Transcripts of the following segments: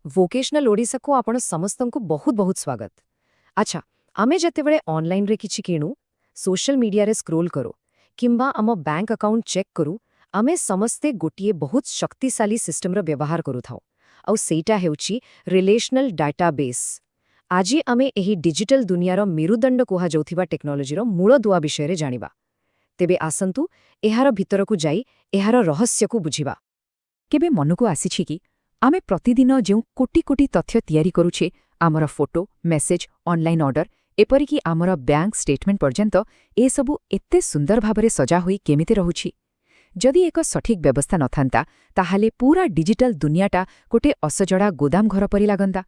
Vocational ଓଡ଼ିଶାକୁ ଆପଣ ସମସ୍ତଙ୍କୁ ବହୁତ ବହୁତ ସ୍ୱାଗତ। ଆଚ୍ଛା, ଆମେ ଯେତେବେଳେ ଅନଲାଇନରେ କିଛି କିଣୁ, ସୋଶାଲ ମିଡିଆରେ ସ୍କ୍ରୋଲ କରୁ କିମ୍ବା ଆମ ବ୍ୟାଙ୍କ ଆକାଉଣ୍ଟ ଚେକ୍ କରୁ, ଆମେ ସମସ୍ତେ ଗୋଟିଏ ବହୁତ ଶକ୍ତିଶାଳୀ ସିଷ୍ଟମର ବ୍ୟବହାର କରୁଥାଉ। ଆଉ ସେଇଟା ହେଉଛି ରିଲେସନାଲ ଡାଟାବେସ୍। ଆଜି ଆମେ ଏହି ଡିଜିଟାଲ ଦୁନିଆର ମେରୁଦଣ୍ଡ କୁହାଯାଉଥିବା ଟେକ୍ନୋଲୋଜିର ମୂଳଦୁଆ ବିଷୟରେ ଜାଣିବା। ତେବେ ଆସନ୍ତୁ, ଏହାର ଭିତରକୁ ଯାଇ ଏହାର ରହସ୍ୟକୁ ବୁଝିବା। କେବେ ମନକୁ ଆସିଛି କି, ଆମେ ପ୍ରତିଦିନ ଯେଉଁ କୋଟି କୋଟି ତଥ୍ୟ ତିଆରି କରୁଛେ, ଆମର ଫଟୋ, ମେସେଜ, ଅନଲାଇନ୍ ଅର୍ଡର, ଏପରିକି ଆମର ବ୍ୟାଙ୍କ ଷ୍ଟେଟମେଣ୍ଟ ପର୍ଯ୍ୟନ୍ତ, ଏସବୁ ଏତେ ସୁନ୍ଦର ଭାବରେ ସଜା ହୋଇ କେମିତି ରହୁଛି? ଯଦି ଏକ ସଠିକ୍ ବ୍ୟବସ୍ଥା ନଥାନ୍ତା, ତାହେଲେ ପୁରା ଡିଜିଟାଲ ଦୁନିଆଟା ଗୋଟେ ଅସଜଡ଼ା ଗୋଦାମ ଘର ପରି ଲାଗନ୍ତା।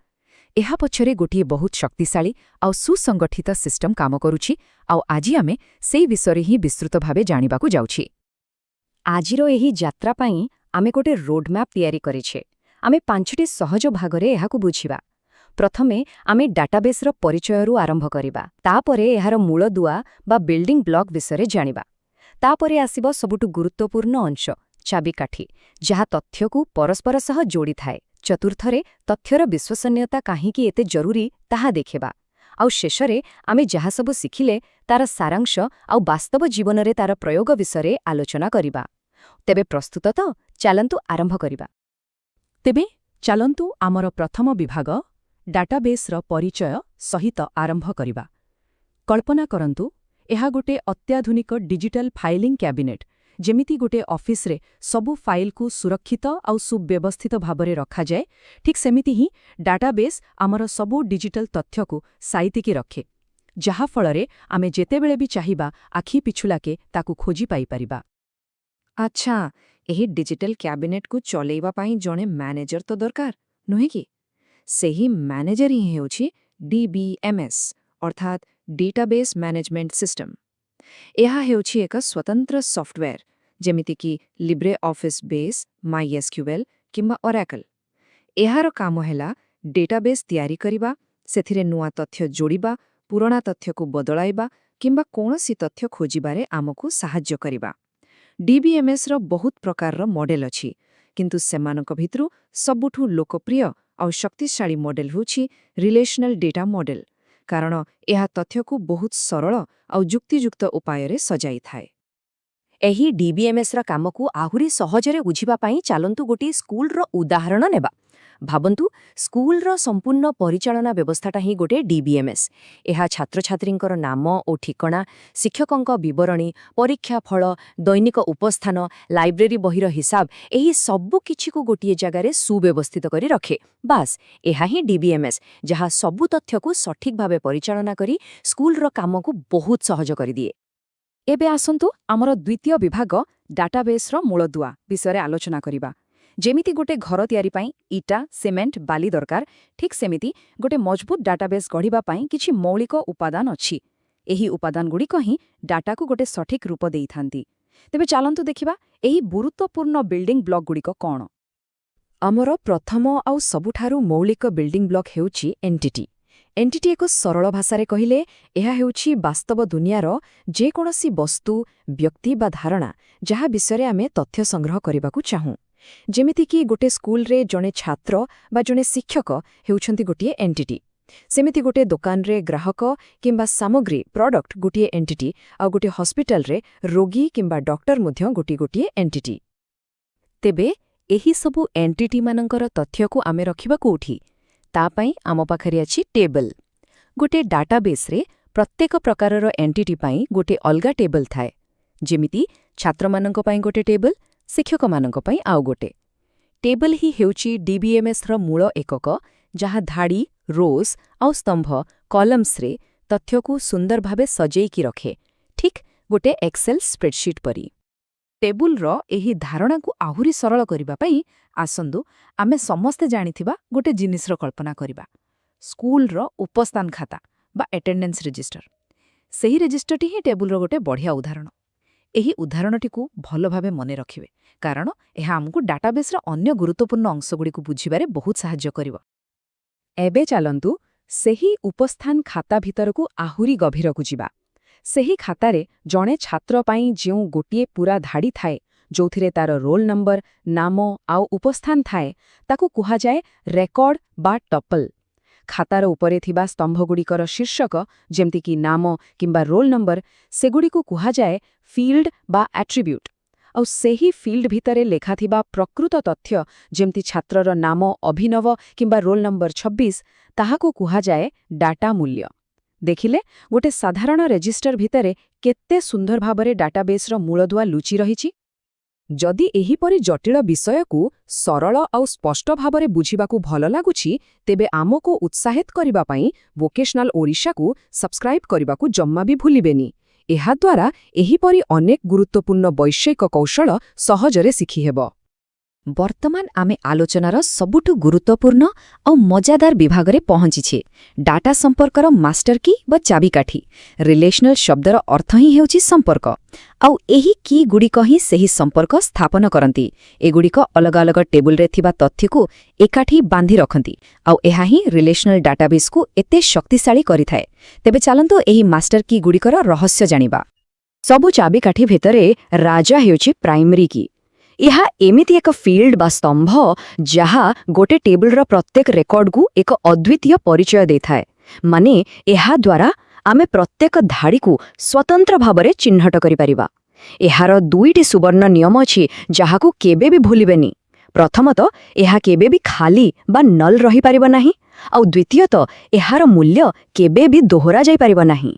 ଏହା ପଛରେ ଗୋଟିଏ ବହୁତ ଶକ୍ତିଶାଳୀ ଆଉ ସୁସଂଗଠିତ ସିଷ୍ଟମ କାମ କରୁଛି। ଆଉ ଆଜି ଆମେ ସେଇ ବିଷୟରେ ହିଁ ବିସ୍ତୃତ ଭାବେ ଜାଣିବାକୁ ଯାଉଛେ। ଆଜିର ଏହି ଯାତ୍ରା ପାଇଁ ଆମେ ଗୋଟେ ରୋଡମ୍ୟାପ୍ ତିଆରି କରିଛେ। ଆମେ ପାଞ୍ଚଟି ସହଜ ଭାଗରେ ଏହାକୁ ବୁଝିବା। ପ୍ରଥମେ ଆମେ ଡାଟାବେସ୍ର ପରିଚୟରୁ ଆରମ୍ଭ କରିବା। ତାପରେ ଏହାର ମୂଳଦୁଆ ବା ବିଲ୍ଡିଂ ବ୍ଲକ୍ ବିଷୟରେ ଜାଣିବା। ତାପରେ ଆସିବ ସବୁଠୁ ଗୁରୁତ୍ୱପୂର୍ଣ୍ଣ ଅଂଶ, ଚାବିକାଠି, ଯାହା ତଥ୍ୟକୁ ପରସ୍ପର ସହ ଯୋଡ଼ିଥାଏ। ଚତୁର୍ଥରେ ତଥ୍ୟର ବିଶ୍ୱସନୀୟତା କାହିଁକି ଏତେ ଜରୁରୀ, ତାହା ଦେଖିବା। ଆଉ ଶେଷରେ ଆମେ ଯାହା ସବୁ ଶିଖିଲେ, ତାର ସାରାଂଶ ଆଉ ବାସ୍ତବ ଜୀବନରେ ତାର ପ୍ରୟୋଗ ବିଷୟରେ ଆଲୋଚନା କରିବା। ତେବେ ପ୍ରସ୍ତୁତ ତ? ଚାଲନ୍ତୁ ଆରମ୍ଭ କରିବା। ତେବେ ଚାଲନ୍ତୁ, ଆମର ପ୍ରଥମ ବିଭାଗ ଡାଟାବେସ୍ର ପରିଚୟ ସହିତ ଆରମ୍ଭ କରିବା। କଳ୍ପନା କରନ୍ତୁ, ଏହା ଗୋଟେ ଅତ୍ୟାଧୁନିକ ଡିଜିଟାଲ ଫାଇଲିଂ କ୍ୟାବିନେଟ୍। ଯେମିତି ଗୋଟେ ଅଫିସରେ ସବୁ ଫାଇଲକୁ ସୁରକ୍ଷିତ ଆଉ ସୁବ୍ୟବସ୍ଥିତ ଭାବରେ ରଖାଯାଏ, ଠିକ୍ ସେମିତି ହିଁ ଡାଟାବେସ୍ ଆମର ସବୁ ଡିଜିଟାଲ ତଥ୍ୟକୁ ସାଇତିକି ରଖେ, ଯାହାଫଳରେ ଆମେ ଯେତେବେଳେ ବି ଚାହିଁବା, ଆଖି ପିଛୁଳାକେ ତାକୁ ଖୋଜି ପାଇପାରିବା। ଆଚ୍ଛା, ଏହି ଡିଜିଟାଲ କ୍ୟାବିନେଟ୍କୁ ଚଲେଇବା ପାଇଁ ଜଣେ ମ୍ୟାନେଜର ତ ଦରକାର, ନୁହେଁ କି? ସେହି ମ୍ୟାନେଜର ହିଁ ହେଉଛି ଡିବିଏମ୍ଏସ୍, ଅର୍ଥାତ୍ ଡେଟାବେସ୍ ମ୍ୟାନେଜମେଣ୍ଟ ସିଷ୍ଟମ। ଏହା ହେଉଛି ଏକ ସ୍ୱତନ୍ତ୍ର ସଫ୍ଟୱେର୍, ଯେମିତିକି ଲିବ୍ରେ ଅଫିସ୍ ବେସ୍, ମାଇଏସ୍କ୍ୟୁଏଲ୍ କିମ୍ବା ଅରାକଲ୍। ଏହାର କାମ ହେଲା ଡେଟାବେସ୍ ତିଆରି କରିବା, ସେଥିରେ ନୂଆ ତଥ୍ୟ ଯୋଡ଼ିବା, ପୁରୁଣା ତଥ୍ୟକୁ ବଦଳାଇବା କିମ୍ବା କୌଣସି ତଥ୍ୟ ଖୋଜିବାରେ ଆମକୁ ସାହାଯ୍ୟ କରିବା। ଡିବିଏମ୍ଏସ୍ର ବହୁତ ପ୍ରକାରର ମଡେଲ ଅଛି, କିନ୍ତୁ ସେମାନଙ୍କ ଭିତରୁ ସବୁଠୁ ଲୋକପ୍ରିୟ ଆଉ ଶକ୍ତିଶାଳୀ ମଡେଲ ହେଉଛି ରିଲେସନାଲ ଡେଟା ମଡେଲ, କାରଣ ଏହା ତଥ୍ୟକୁ ବହୁତ ସରଳ ଆଉ ଯୁକ୍ତିଯୁକ୍ତ ଉପାୟରେ ସଜାଇଥାଏ। ଏହି ଡିବିଏମ୍ଏସ୍ର କାମକୁ ଆହୁରି ସହଜରେ ବୁଝିବା ପାଇଁ ଚାଲନ୍ତୁ ଗୋଟିଏ ସ୍କୁଲର ଉଦାହରଣ ନେବା। ଭାବନ୍ତୁ, ସ୍କୁଲର ସମ୍ପୂର୍ଣ୍ଣ ପରିଚାଳନା ବ୍ୟବସ୍ଥାଟା ହିଁ ଗୋଟିଏ ଡିବିଏମ୍ଏସ୍। ଏହା ଛାତ୍ରଛାତ୍ରୀଙ୍କର ନାମ ଓ ଠିକଣା, ଶିକ୍ଷକଙ୍କ ବିବରଣୀ, ପରୀକ୍ଷା ଫଳ, ଦୈନିକ ଉପସ୍ଥାନ, ଲାଇବ୍ରେରୀ ବହିର ହିସାବ, ଏହି ସବୁ କିଛିକୁ ଗୋଟିଏ ଜାଗାରେ ସୁବ୍ୟବସ୍ଥିତ କରି ରଖେ। ବାସ୍, ଏହା ହିଁ ଡିବିଏମ୍ଏସ୍, ଯାହା ସବୁ ତଥ୍ୟକୁ ସଠିକ୍ ଭାବେ ପରିଚାଳନା କରି ସ୍କୁଲର କାମକୁ ବହୁତ ସହଜ କରିଦିଏ। ଏବେ ଆସନ୍ତୁ, ଆମର ଦ୍ୱିତୀୟ ବିଭାଗ ଡାଟାବେସ୍ର ମୂଳଦୁଆ ବିଷୟରେ ଆଲୋଚନା କରିବା। ଯେମିତି ଗୋଟେ ଘର ତିଆରି ପାଇଁ ଇଟା, ସିମେଣ୍ଟ, ବାଲି ଦରକାର, ଠିକ୍ ସେମିତି ଗୋଟେ ମଜବୁତ ଡାଟାବେସ୍ ଗଢ଼ିବା ପାଇଁ କିଛି ମୌଳିକ ଉପାଦାନ ଅଛି। ଏହି ଉପାଦାନଗୁଡ଼ିକ ହିଁ ଡାଟାକୁ ଗୋଟେ ସଠିକ୍ ରୂପ ଦେଇଥାନ୍ତି। ତେବେ ଚାଲନ୍ତୁ ଦେଖିବା, ଏହି ଗୁରୁତ୍ୱପୂର୍ଣ୍ଣ ବିଲ୍ଡିଂ ବ୍ଲକ୍ଗୁଡ଼ିକ କ'ଣ। ଆମର ପ୍ରଥମ ଆଉ ସବୁଠାରୁ ମୌଳିକ ବିଲ୍ଡିଂ ବ୍ଲକ୍ ହେଉଛି ଏଣ୍ଟିଟି। ଏଣ୍ଟିଟି ଏକ ସରଳ ଭାଷାରେ କହିଲେ, ଏହା ହେଉଛି ବାସ୍ତବ ଦୁନିଆର ଯେକୌଣସି ବସ୍ତୁ, ବ୍ୟକ୍ତି ବା ଧାରଣା, ଯାହା ବିଷୟରେ ଆମେ ତଥ୍ୟ ସଂଗ୍ରହ କରିବାକୁ ଚାହୁଁ। ଯେମିତିକି ଗୋଟେ ସ୍କୁଲରେ ଜଣେ ଛାତ୍ର ବା ଜଣେ ଶିକ୍ଷକ ହେଉଛନ୍ତି ଗୋଟିଏ ଏଣ୍ଟିଟି। ସେମିତି ଗୋଟେ ଦୋକାନରେ ଗ୍ରାହକ କିମ୍ବା ସାମଗ୍ରୀ, ପ୍ରଡକ୍ଟ ଗୋଟିଏ ଏଣ୍ଟିଟି, ଆଉ ଗୋଟିଏ ହସ୍ପିଟାଲରେ ରୋଗୀ କିମ୍ବା ଡକ୍ଟର ମଧ୍ୟ ଗୋଟିଏ ଗୋଟିଏ ଏଣ୍ଟିଟି। ତେବେ ଏହି ସବୁ ଏଣ୍ଟିଟିମାନଙ୍କର ତଥ୍ୟକୁ ଆମେ ରଖିବା କୋଉଠି? ତା ପାଇଁ ଆମ ପାଖରେ ଅଛି ଟେବଲ୍। ଗୋଟିଏ ଡାଟାବେସ୍ରେ ପ୍ରତ୍ୟେକ ପ୍ରକାରର ଏଣ୍ଟିଟି ପାଇଁ ଗୋଟିଏ ଅଲଗା ଟେବଲ୍ ଥାଏ। ଯେମିତି ଛାତ୍ରମାନଙ୍କ ପାଇଁ ଗୋଟେ ଟେବଲ୍, ଶିକ୍ଷକମାନଙ୍କ ପାଇଁ ଆଉ ଗୋଟେ। ଟେବଲ୍ ହିଁ ହେଉଛି ଡିବିଏମ୍ଏସ୍ର ମୂଳ ଏକକ, ଯାହା ଧାଡ଼ି, ରୋଜ୍ ଆଉ ସ୍ତମ୍ଭ, କଲମ୍ସରେ ତଥ୍ୟକୁ ସୁନ୍ଦର ଭାବେ ସଜେଇକି ରଖେ, ଠିକ୍ ଗୋଟେ ଏକ୍ସେଲ୍ ସ୍ପ୍ରେଡସିଟ୍ ପରି। ଟେବୁଲର ଏହି ଧାରଣାକୁ ଆହୁରି ସରଳ କରିବା ପାଇଁ ଆସନ୍ତୁ, ଆମେ ସମସ୍ତେ ଜାଣିଥିବା ଗୋଟେ ଜିନିଷର କଳ୍ପନା କରିବା, ସ୍କୁଲର ଉପସ୍ଥାନ ଖାତା ବା ଆଟେଣ୍ଡାନ୍ସ ରେଜିଷ୍ଟର। ସେହି ରେଜିଷ୍ଟରଟି ହିଁ ଟେବୁଲର ଗୋଟେ ବଢ଼ିଆ ଉଦାହରଣ। ଏହି ଉଦାହରଣଟିକୁ ଭଲ ଭାବେ ମନେ ରଖିବେ, କାରଣ ଏହା ଆମକୁ ଡାଟାବେସ୍ର ଅନ୍ୟ ଗୁରୁତ୍ୱପୂର୍ଣ୍ଣ ଅଂଶଗୁଡ଼ିକୁ ବୁଝିବାରେ ବହୁତ ସାହାଯ୍ୟ କରିବ। ଏବେ ଚାଲନ୍ତୁ, ସେହି ଉପସ୍ଥାନ ଖାତା ଭିତରକୁ ଆହୁରି ଗଭୀରକୁ ଯିବା। ସେହି ଖାତାରେ ଜଣେ ଛାତ୍ର ପାଇଁ ଯେଉଁ ଗୋଟିଏ ପୁରା ଧାଡ଼ି ଥାଏ, ଯେଉଁଥିରେ ତାର ରୋଲ ନମ୍ବର, ନାମ ଆଉ ଉପସ୍ଥାନ ଥାଏ, ତାକୁ କୁହାଯାଏ ରେକର୍ଡ ବା ଟପଲ। ଖାତାର ଉପରେ ଥିବା ସ୍ତମ୍ଭଗୁଡ଼ିକର ଶୀର୍ଷକ, ଯେମିତିକି ନାମ କିମ୍ବା ରୋଲ ନମ୍ବର, ସେଗୁଡ଼ିକୁ କୁହାଯାଏ ଫିଲ୍ଡ ବା ଆଟ୍ରିବ୍ୟୁଟ୍। ଆଉ ସେହି ଫିଲ୍ଡ ଭିତରେ ଲେଖାଥିବା ପ୍ରକୃତ ତଥ୍ୟ, ଯେମିତି ଛାତ୍ରର ନାମ ଅଭିନବ କିମ୍ବା ରୋଲ ନମ୍ବର 26, ତାହାକୁ କୁହାଯାଏ ଡାଟା ମୂଲ୍ୟ। ଦେଖିଲେ, ଗୋଟେ ସାଧାରଣ ରେଜିଷ୍ଟର ଭିତରେ କେତେ ସୁନ୍ଦର ଭାବରେ ଡାଟାବେସ୍ର ମୂଳଦୁଆ ଲୁଚି ରହିଛି। ଯଦି ଏହିପରି ଜଟିଳ ବିଷୟକୁ ସରଳ ଆଉ ସ୍ପଷ୍ଟ ଭାବରେ ବୁଝିବାକୁ ଭଲ ଲାଗୁଛି, ତେବେ ଆମକୁ ଉତ୍ସାହିତ କରିବା ପାଇଁ ଭୋକେଶନାଲ ଓଡ଼ିଶାକୁ ସବସ୍କ୍ରାଇବ୍ କରିବାକୁ ଜମା ବି ଭୁଲିବେନି। ଏହାଦ୍ୱାରା ଏହିପରି ଅନେକ ଗୁରୁତ୍ୱପୂର୍ଣ୍ଣ ବୈଷୟିକ କୌଶଳ ସହଜରେ ଶିଖିହେବ। ବର୍ତ୍ତମାନ ଆମେ ଆଲୋଚନାର ସବୁଠୁ ଗୁରୁତ୍ୱପୂର୍ଣ୍ଣ ଆଉ ମଜାଦାର ବିଭାଗରେ ପହଞ୍ଚିଛେ, ଡାଟା ସମ୍ପର୍କର ମାଷ୍ଟର କି ବା ଚାବିକାଠି। ରିଲେସନାଲ ଶବ୍ଦର ଅର୍ଥ ହିଁ ହେଉଛି ସମ୍ପର୍କ, ଆଉ ଏହି କି ଗୁଡ଼ିକ ହିଁ ସେହି ସମ୍ପର୍କ ସ୍ଥାପନ କରନ୍ତି। ଏଗୁଡ଼ିକ ଅଲଗା ଅଲଗା ଟେବୁଲରେ ଥିବା ତଥ୍ୟକୁ ଏକାଠି ବାନ୍ଧି ରଖନ୍ତି, ଆଉ ଏହା ହିଁ ରିଲେସନାଲ ଡାଟାବେସ୍କୁ ଏତେ ଶକ୍ତିଶାଳୀ କରିଥାଏ। ତେବେ ଚାଲନ୍ତୁ, ଏହି ମାଷ୍ଟର କି ଗୁଡ଼ିକର ରହସ୍ୟ ଜାଣିବା। ସବୁ ଚାବିକାଠି ଭିତରେ ରାଜା ହେଉଛି ପ୍ରାଇମେରୀ କି। ଏହା ଏମିତି ଏକ ଫିଲ୍ଡ ବା ସ୍ତମ୍ଭ, ଯାହା ଗୋଟେ ଟେବୁଲର ପ୍ରତ୍ୟେକ ରେକର୍ଡକୁ ଏକ ଅଦ୍ୱିତୀୟ ପରିଚୟ ଦେଇଥାଏ। ମାନେ, ଏହାଦ୍ୱାରା ଆମେ ପ୍ରତ୍ୟେକ ଧାଡ଼ିକୁ ସ୍ୱତନ୍ତ୍ର ଭାବରେ ଚିହ୍ନଟ କରିପାରିବା। ଏହାର ଦୁଇଟି ସୁବର୍ଣ୍ଣ ନିୟମ ଅଛି, ଯାହାକୁ କେବେ ବି ଭୁଲିବେନି। ପ୍ରଥମତଃ, ଏହା କେବେ ବି ଖାଲି ବା ନଲ୍ ରହିପାରିବ ନାହିଁ, ଆଉ ଦ୍ୱିତୀୟତଃ, ଏହାର ମୂଲ୍ୟ କେବେ ବି ଦୋହରା ଯାଇପାରିବ ନାହିଁ।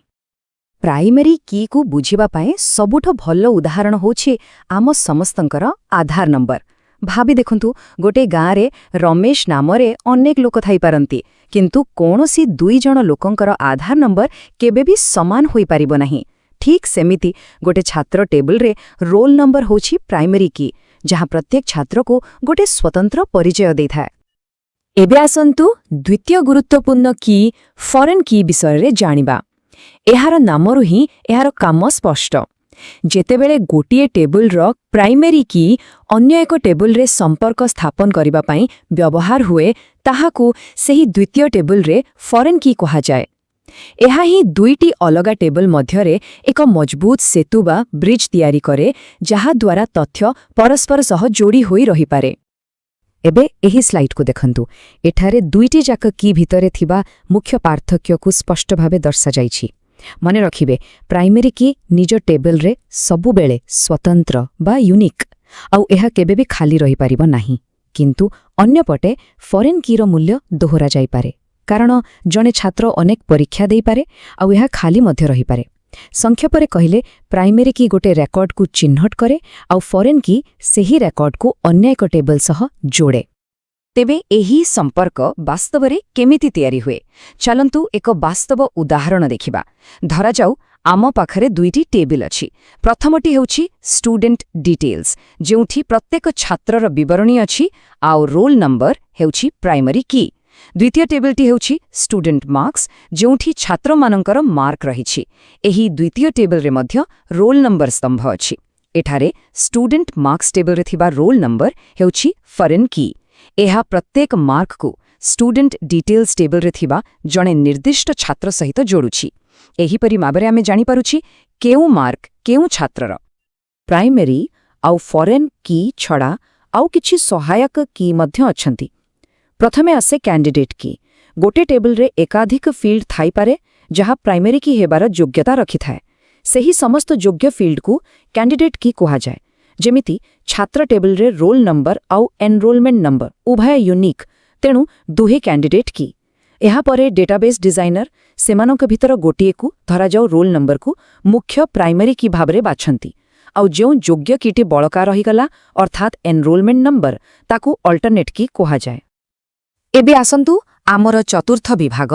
ପ୍ରାଇମେରୀ କିକୁ ବୁଝିବା ପାଇଁ ସବୁଠୁ ଭଲ ଉଦାହରଣ ହେଉଛି ଆମ ସମସ୍ତଙ୍କର ଆଧାର ନମ୍ବର। ଭାବି ଦେଖନ୍ତୁ, ଗୋଟେ ଗାଁରେ ରମେଶ ନାମରେ ଅନେକ ଲୋକ ଥାଇପାରନ୍ତି, କିନ୍ତୁ କୌଣସି ଦୁଇ ଜଣ ଲୋକଙ୍କର ଆଧାର ନମ୍ବର କେବେ ବି ସମାନ ହୋଇପାରିବ ନାହିଁ। ଠିକ୍ ସେମିତି ଗୋଟେ ଛାତ୍ର ଟେବୁଲରେ ରୋଲ ନମ୍ବର ହେଉଛି ପ୍ରାଇମେରୀ କି, ଯାହା ପ୍ରତ୍ୟେକ ଛାତ୍ରକୁ ଗୋଟେ ସ୍ୱତନ୍ତ୍ର ପରିଚୟ ଦେଇଥାଏ। ଏବେ ଆସନ୍ତୁ, ଦ୍ୱିତୀୟ ଗୁରୁତ୍ୱପୂର୍ଣ୍ଣ କି, ଫରେନ୍ କି ବିଷୟରେ ଜାଣିବା। ଏହାର ନାମରୁ ହିଁ ଏହାର କାମ ସ୍ପଷ୍ଟ। ଯେତେବେଳେ ଗୋଟିଏ ଟେବୁଲର ପ୍ରାଇମେରୀ କି ଅନ୍ୟ ଏକ ଟେବୁଲରେ ସମ୍ପର୍କ ସ୍ଥାପନ କରିବା ପାଇଁ ବ୍ୟବହାର ହୁଏ, ତାହାକୁ ସେହି ଦ୍ୱିତୀୟ ଟେବୁଲରେ ଫରେନ୍ କି କୁହାଯାଏ। ଏହା ହିଁ ଦୁଇଟି ଅଲଗା ଟେବୁଲ ମଧ୍ୟରେ ଏକ ମଜବୁତ ସେତୁ ବା ବ୍ରିଜ୍ ତିଆରି କରେ, ଯାହାଦ୍ୱାରା ତଥ୍ୟ ପରସ୍ପର ସହ ଯୋଡ଼ି ହୋଇ ରହିପାରେ। ଏବେ ଏହି ସ୍ଲାଇଡ୍କୁ ଦେଖନ୍ତୁ। ଏଠାରେ ଦୁଇଟି ଯାକ କି ଭିତରେ ଥିବା ମୁଖ୍ୟ ପାର୍ଥକ୍ୟକୁ ସ୍ପଷ୍ଟ ଭାବେ ଦର୍ଶାଯାଇଛି। ମନେ ରଖିବେ, ପ୍ରାଇମେରୀ କି ନିଜ ଟେବୁଲରେ ସବୁବେଳେ ସ୍ୱତନ୍ତ୍ର ବା ୟୁନିକ୍, ଆଉ ଏହା କେବେ ବି ଖାଲି ରହିପାରିବ ନାହିଁ। କିନ୍ତୁ ଅନ୍ୟପଟେ ଫରେନ୍ କିର ମୂଲ୍ୟ ଦୋହରା ଯାଇପାରେ, କାରଣ ଜଣେ ଛାତ୍ର ଅନେକ ପରୀକ୍ଷା ଦେଇପାରେ ଆଉ ଏହା ଖାଲି ମଧ୍ୟ ରହିପାରେ। ସଂକ୍ଷେପରେ କହିଲେ, ପ୍ରାଇମେରୀ କି ଗୋଟେ ରେକର୍ଡକୁ ଚିହ୍ନଟ କରେ ଆଉ ଫରେନ୍ କି ସେହି ରେକର୍ଡକୁ ଅନ୍ୟ ଏକ ଟେବୁଲ ସହ ଯୋଡ଼େ। ତେବେ ଏହି ସମ୍ପର୍କ ବାସ୍ତବରେ କେମିତି ତିଆରି ହୁଏ? ଚାଲନ୍ତୁ, ଏକ ବାସ୍ତବ ଉଦାହରଣ ଦେଖିବା। ଧରାଯାଉ, ଆମ ପାଖରେ ଦୁଇଟି ଟେବୁଲ ଅଛି। ପ୍ରଥମଟି ହେଉଛି ଷ୍ଟୁଡେଣ୍ଟ ଡିଟେଲ୍ସ, ଯେଉଁଠି ପ୍ରତ୍ୟେକ ଛାତ୍ରର ବିବରଣୀ ଅଛି ଆଉ ରୋଲ ନମ୍ବର ହେଉଛି ପ୍ରାଇମେରୀ କି। ଦ୍ୱିତୀୟ ଟେବୁଲଟି ହେଉଛି ଷ୍ଟୁଡେଣ୍ଟ ମାର୍କସ୍, ଯେଉଁଠି ଛାତ୍ରମାନଙ୍କର ମାର୍କ ରହିଛି। ଏହି ଦ୍ୱିତୀୟ ଟେବୁଲରେ ମଧ୍ୟ ରୋଲ ନମ୍ବର ସ୍ତମ୍ଭ ଅଛି। ଏଠାରେ ଷ୍ଟୁଡେଣ୍ଟ ମାର୍କସ୍ ଟେବୁଲରେ ଥିବା ରୋଲ ନମ୍ବର ହେଉଛି ଫରେନ୍ କି। ଏହା ପ୍ରତ୍ୟେକ ମାର୍କକୁ ଷ୍ଟୁଡେଣ୍ଟ ଡିଟେଲ୍ସ ଟେବୁଲରେ ଥିବା ଜଣେ ନିର୍ଦ୍ଦିଷ୍ଟ ଛାତ୍ର ସହିତ ଯୋଡ଼ୁଛି। ଏହିପରି ଭାବରେ ଆମେ ଜାଣିପାରୁଛି କେଉଁ ମାର୍କ କେଉଁ ଛାତ୍ରର। ପ୍ରାଇମେରୀ ଆଉ ଫରେନ୍ କି ଛଡ଼ା ଆଉ କିଛି ସହାୟକ କି ମଧ୍ୟ ଅଛନ୍ତି। ପ୍ରଥମେ ଆସେ କ୍ୟାଣ୍ଡିଡେଟ୍ କି। ଗୋଟେ ଟେବୁଲରେ ଏକାଧିକ ଫିଲ୍ଡ ଥାଇପାରେ, ଯାହା ପ୍ରାଇମେରୀ କି ହେବାର ଯୋଗ୍ୟତା ରଖିଥାଏ। ସେହି ସମସ୍ତ ଯୋଗ୍ୟ ଫିଲ୍ଡକୁ କ୍ୟାଣ୍ଡିଡେଟ୍ କି କୁହାଯାଏ। ଯେମିତି ଛାତ୍ର ଟେବୁଲରେ ରୋଲ ନମ୍ବର ଆଉ ଏନରୋଲମେଣ୍ଟ ନମ୍ବର ଉଭୟ ୟୁନିକ୍, ତେଣୁ ଦୁହେଁ କ୍ୟାଣ୍ଡିଡେଟ୍ କି। ଏହାପରେ ଡେଟାବେସ୍ ଡିଜାଇନର ସେମାନଙ୍କ ଭିତର ଗୋଟିଏକୁ, ଧରାଯାଉ ରୋଲ ନମ୍ବରକୁ, ମୁଖ୍ୟ ପ୍ରାଇମେରୀ କି ଭାବରେ ବାଛନ୍ତି, ଆଉ ଯେଉଁ ଯୋଗ୍ୟ କିଟି ବଳକା ରହିଗଲା, ଅର୍ଥାତ୍ ଏନରୋଲମେଣ୍ଟ ନମ୍ବର, ତାକୁ ଅଲ୍ଟରନେଟ୍ କି କୁହାଯାଏ। ଏବେ ଆସନ୍ତୁ, ଆମର ଚତୁର୍ଥ ବିଭାଗ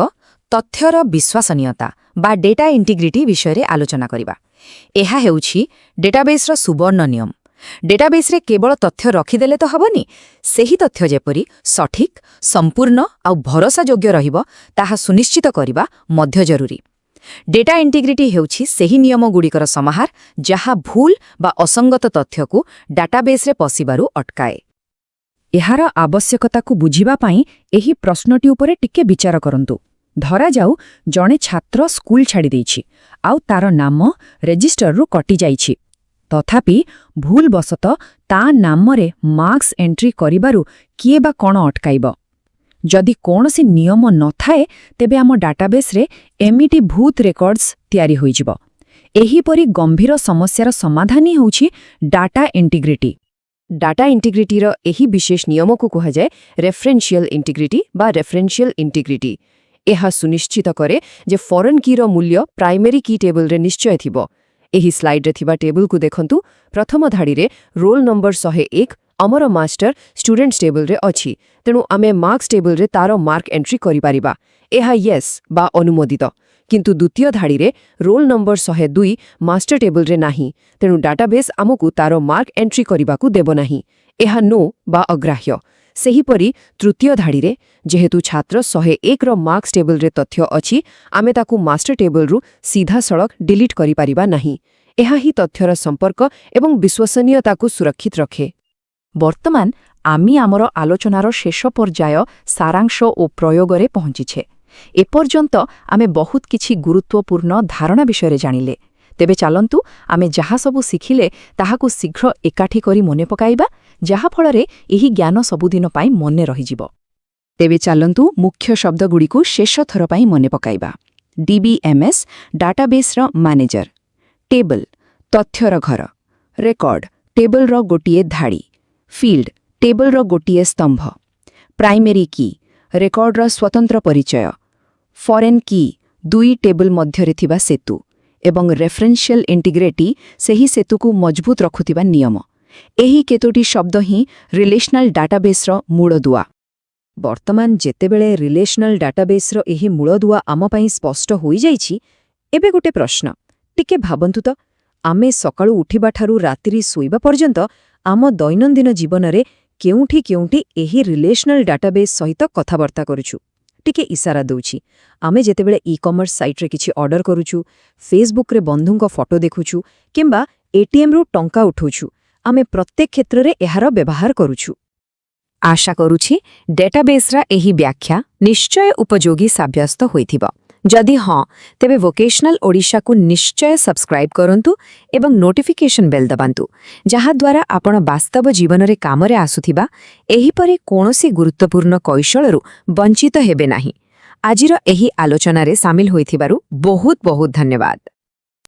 ତଥ୍ୟର ବିଶ୍ୱାସନୀୟତା ବା ଡେଟା ଇଣ୍ଟିଗ୍ରିଟି ବିଷୟରେ ଆଲୋଚନା କରିବା। ଏହା ହେଉଛି ଡେଟାବେସ୍ର ସୁବର୍ଣ୍ଣ ନିୟମ। ଡେଟାବେସ୍ରେ କେବଳ ତଥ୍ୟ ରଖିଦେଲେ ତ ହେବନି, ସେହି ତଥ୍ୟ ଯେପରି ସଠିକ୍, ସମ୍ପୂର୍ଣ୍ଣ ଆଉ ଭରସାଯୋଗ୍ୟ ରହିବ, ତାହା ସୁନିଶ୍ଚିତ କରିବା ମଧ୍ୟ ଜରୁରୀ। ଡେଟା ଇଣ୍ଟିଗ୍ରିଟି ହେଉଛି ସେହି ନିୟମଗୁଡ଼ିକର ସମାହାର, ଯାହା ଭୁଲ ବା ଅସଙ୍ଗତ ତଥ୍ୟକୁ ଡାଟାବେସ୍ରେ ପଶିବାରୁ ଅଟକାଏ। ଏହାର ଆବଶ୍ୟକତାକୁ ବୁଝିବା ପାଇଁ ଏହି ପ୍ରଶ୍ନଟି ଉପରେ ଟିକେ ବିଚାର କରନ୍ତୁ। ଧରାଯାଉ, ଜଣେ ଛାତ୍ର ସ୍କୁଲ ଛାଡ଼ିଦେଇଛି ଆଉ ତାର ନାମ ରେଜିଷ୍ଟରରୁ କଟିଯାଇଛି। ତଥାପି ଭୁଲବଶତଃ ତା ନାମରେ ମାର୍କସ୍ ଏଣ୍ଟ୍ରି କରିବାରୁ କିଏ ବା କ'ଣ ଅଟକାଇବ? ଯଦି କୌଣସି ନିୟମ ନଥାଏ, ତେବେ ଆମ ଡାଟାବେସ୍ରେ ଏମିତି ଭୂତ ରେକର୍ଡସ୍ ତିଆରି ହୋଇଯିବ। ଏହିପରି ଗମ୍ଭୀର ସମସ୍ୟାର ସମାଧାନ ହିଁ ହେଉଛି ଡାଟା ଇଣ୍ଟିଗ୍ରିଟି। ଡାଟା ଇଣ୍ଟିଗ୍ରିଟିର ଏହି ବିଶେଷ ନିୟମକୁ କୁହାଯାଏ ରେଫରେନ୍ସିଆଲ ଇଣ୍ଟିଗ୍ରିଟି ବା ରେଫରେନ୍ସିଆଲ ଇଣ୍ଟିଗ୍ରିଟି। ଏହା ସୁନିଶ୍ଚିତ କରେ ଯେ ଫରେନ୍ କୀର ମୂଲ୍ୟ ପ୍ରାଇମେରୀ କି ଟେବୁଲରେ ନିଶ୍ଚୟ ଥିବ। ଏହି ସ୍ଲାଇଡ୍ରେ ଥିବା ଟେବୁଲକୁ ଦେଖନ୍ତୁ। ପ୍ରଥମ ଧାଡ଼ିରେ ରୋଲ୍ ନମ୍ବର 101 ଆମର ମାଷ୍ଟର ଷ୍ଟୁଡେଣ୍ଟସ୍ ଟେବୁଲରେ ଅଛି। ତେଣୁ ଆମେ ମାର୍କସ୍ ଟେବୁଲରେ ତାର ମାର୍କ ଏଣ୍ଟ୍ରି କରିପାରିବା। ଏହା ୟେସ୍ ବା ଅନୁମୋଦିତ। କିନ୍ତୁ ଦ୍ୱିତୀୟ ଧାଡ଼ିରେ ରୋଲ୍ ନମ୍ବର 102 ମାଷ୍ଟର ଟେବୁଲରେ ନାହିଁ। ତେଣୁ ଡାଟାବେସ୍ ଆମକୁ ତାର ମାର୍କ ଏଣ୍ଟ୍ରି କରିବାକୁ ଦେବ ନାହିଁ। ଏହା ନୋ ବା ଅଗ୍ରାହ୍ୟ। ସେହିପରି ତୃତୀୟ ଧାଡ଼ିରେ ଯେହେତୁ ଛାତ୍ର 101ର ମାର୍କସ୍ ଟେବୁଲରେ ତଥ୍ୟ ଅଛି, ଆମେ ତାକୁ ମାଷ୍ଟର ଟେବୁଲରୁ ସିଧାସଳଖ ଡିଲିଟ୍ କରିପାରିବା ନାହିଁ। ଏହା ହିଁ ତଥ୍ୟର ସମ୍ପର୍କ ଏବଂ ବିଶ୍ୱସନୀୟତାକୁ ସୁରକ୍ଷିତ ରଖେ। ବର୍ତ୍ତମାନ ଆମେ ଆମର ଆଲୋଚନାର ଶେଷ ପର୍ଯ୍ୟାୟ ସାରାଂଶ ଓ ପ୍ରୟୋଗରେ ପହଞ୍ଚିଛେ। ଏପର୍ଯ୍ୟନ୍ତ ଆମେ ବହୁତ କିଛି ଗୁରୁତ୍ୱପୂର୍ଣ୍ଣ ଧାରଣା ବିଷୟରେ ଜାଣିଲେ। ତେବେ ଚାଲନ୍ତୁ, ଆମେ ଯାହା ସବୁ ଶିଖିଲେ ତାହାକୁ ଶୀଘ୍ର ଏକାଠି କରି ମନେ ପକାଇବା, ଯାହାଫଳରେ ଏହି ଜ୍ଞାନ ସବୁଦିନ ପାଇଁ ମନେ ରହିଯିବ। ତେବେ ଚାଲନ୍ତୁ, ମୁଖ୍ୟ ଶବ୍ଦଗୁଡ଼ିକୁ ଶେଷ ଥର ପାଇଁ ମନେ ପକାଇବା। ଡିବିଏମ୍ଏସ୍, ଡାଟାବେସ୍ର ମ୍ୟାନେଜର। ଟେବଲ୍, ତଥ୍ୟର ଘର। ରେକର୍ଡ, ଟେବଲ୍ର ଗୋଟିଏ ଧାଡ଼ି। ଫିଲ୍ଡ, ଟେବଲ୍ର ଗୋଟିଏ ସ୍ତମ୍ଭ। ପ୍ରାଇମେରୀ କି, ରେକର୍ଡର ସ୍ୱତନ୍ତ୍ର ପରିଚୟ। ଫରେନ୍ କି, ଦୁଇ ଟେବୁଲ ମଧ୍ୟରେ ଥିବା ସେତୁ। ଏବଂ ରେଫରେନ୍ସିଆଲ ଇଣ୍ଟିଗ୍ରିଟି, ସେହି ସେତୁକୁ ମଜବୁତ ରଖୁଥିବା ନିୟମ। ଏହି କେତୋଟି ଶବ୍ଦ ହିଁ ରିଲେସନାଲ ଡାଟାବେସ୍ର ମୂଳଦୁଆ। ବର୍ତ୍ତମାନ ଯେତେବେଳେ ରିଲେସନାଲ ଡାଟାବେସ୍ର ଏହି ମୂଳଦୁଆ ଆମ ପାଇଁ ସ୍ପଷ୍ଟ ହୋଇଯାଇଛି, ଏବେ ଗୋଟେ ପ୍ରଶ୍ନ। ଟିକେ ଭାବନ୍ତୁ ତ, ଆମେ ସକାଳୁ ଉଠିବାଠାରୁ ରାତିରେ ଶୋଇବା ପର୍ଯ୍ୟନ୍ତ ଆମ ଦୈନନ୍ଦିନ ଜୀବନରେ କେଉଁଠି କେଉଁଠି ଏହି ରିଲେସନାଲ ଡାଟାବେସ୍ ସହିତ କଥାବାର୍ତ୍ତା କରୁଛୁ? ଟିକେ ଇସାରା ଦେଉଛି। ଆମେ ଯେତେବେଳେ ଇ କମର୍ସ ସାଇଟ୍ରେ କିଛି ଅର୍ଡର କରୁଛୁ, ଫେସବୁକ୍ରେ ବନ୍ଧୁଙ୍କ ଫଟୋ ଦେଖୁଛୁ କିମ୍ବା ଏଟିଏମ୍ରୁ ଟଙ୍କା ଉଠାଉଛୁ, ଆମେ ପ୍ରତ୍ୟେକ କ୍ଷେତ୍ରରେ ଏହାର ବ୍ୟବହାର କରୁଛୁ। ଆଶା କରୁଛି ଡେଟାବେସ୍ର ଏହି ବ୍ୟାଖ୍ୟା ନିଶ୍ଚୟ ଉପଯୋଗୀ ସାବ୍ୟସ୍ତ ହୋଇଥିବ। ଯଦି ହଁ, ତେବେ ଭୋକେଶନାଲ ଓଡ଼ିଶାକୁ ନିଶ୍ଚୟ ସବସ୍କ୍ରାଇବ୍ କରନ୍ତୁ ଏବଂ ନୋଟିଫିକେସନ୍ ବେଲ୍ ଦବାନ୍ତୁ, ଯାହାଦ୍ୱାରା ଆପଣ ବାସ୍ତବ ଜୀବନରେ କାମରେ ଆସୁଥିବା ଏହିପରି କୌଣସି ଗୁରୁତ୍ୱପୂର୍ଣ୍ଣ କୌଶଳରୁ ବଞ୍ଚିତ ହେବେ ନାହିଁ। ଆଜିର ଏହି ଆଲୋଚନାରେ ସାମିଲ ହୋଇଥିବାରୁ ବହୁତ ବହୁତ ଧନ୍ୟବାଦ।